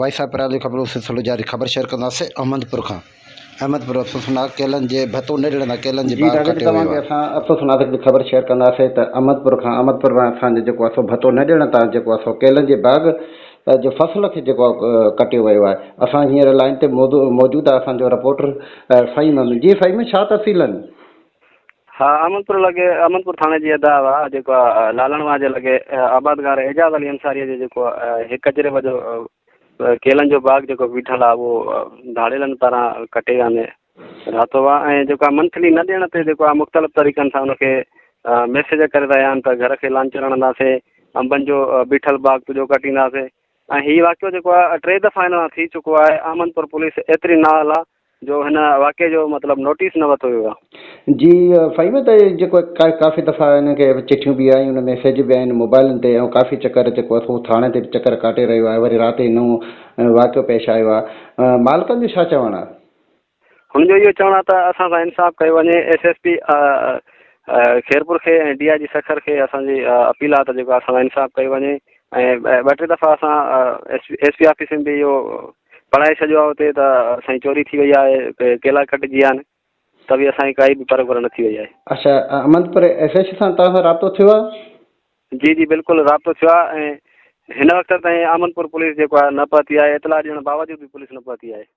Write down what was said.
Voice of پرال جو خبرون سلسلو جاري خبر شيئر ڪنداسين احمدپور کان احمدپور افسوسناڪ ڪيلن جي ڀتو نه ڏيڻ تان ڪيلن جي جي باغ ناظرين ڪٽيو توهان ويو کي آهي. اسان افسوسناڪ هڪڙي خبر شيئر ڪنداسين ته احمدپور کان احمدپور مان اسان جو جيڪو آهي سو ڀتو نه ڏيڻ تان جيڪو آهي سو ڪيلن جي باغ جو فصل کي جيڪو آهي ڪٽيو ويو آهي اسان هينئر لائين تي موجود آهي اسان جو رپورٽر فهيم احمد جي فهيم ڇا تفصيل آهن. ها احمدپور لڳي احمدپور ٿاڻي جي ادا وا جيڪو لالڻ واهه جي لڳي آبادگار اعجاز علي انصاري جو جيڪو هڪ جريب جو ڪيلن جو باغ جيڪو بيٺل آهي اهو ڌاڙيلن پاران ڪٽي ويا آهن راتو وا ۽ جيڪو منٿلي نه ڏيڻ تي جيڪو آهي مختلف طريقن سان ان کي ميسيج ڪري رهيا آهن ته گهر کي لانچر هڻنداسين انبن جو بيٺل باغ تنهنجو ڪٽينداسين ۽ هي واقعو جيڪو آهي ٽي دفعا هن سان ٿي چڪو آهي احمدپور پوليس ايتري نااهل آهي جو هن واقعي جو مطلب نوٽيس نه ورتو ويو آهي. جي فهيم ته جيڪو ڪافي دفعا هن کي چٺيون به آيون آهن ميسيج به آيا آهن موبائلن تي ۽ ڪافي چڪر جيڪو آهي سو ٿاڻي تي به چڪر ڪاٽي رهيو آهي وري رات ئي نئون واقعو پيش آيو آهي مالڪن جو ڇا چوڻ آهي؟ هن جو اهو چوڻ آهي ته اسان سان انصاف ڪيو وڃي ايس ايس پي خيرپور کي ۽ ڊي I جي سکر کي اسان جي اپيل آهي ته جيڪو اسان سان انصاف ڪيو وڃي ۽ ٻه ٽي دفعا اسان ايس پي آفيس ۾ به اهو پڙهائي ڇڏيو آهي اتي ته سائين چوري ٿي وئي آهي ڪيلا ڪٽجي ويا آهن ته به اسان جي ڪائي به پر گهر نه ٿي وئي آهي. اڇا احمد پور ايس ايڇ سان توهان سان رابطو ٿيو آهي؟ جي جي بلڪل رابطو ٿيو آهي ۽ هن وقت تائين احمد پور پوليس جيڪو آهي نه پهتي آهي اطلاع ڏيڻ باوجود به پوليس نه پهتي آهي.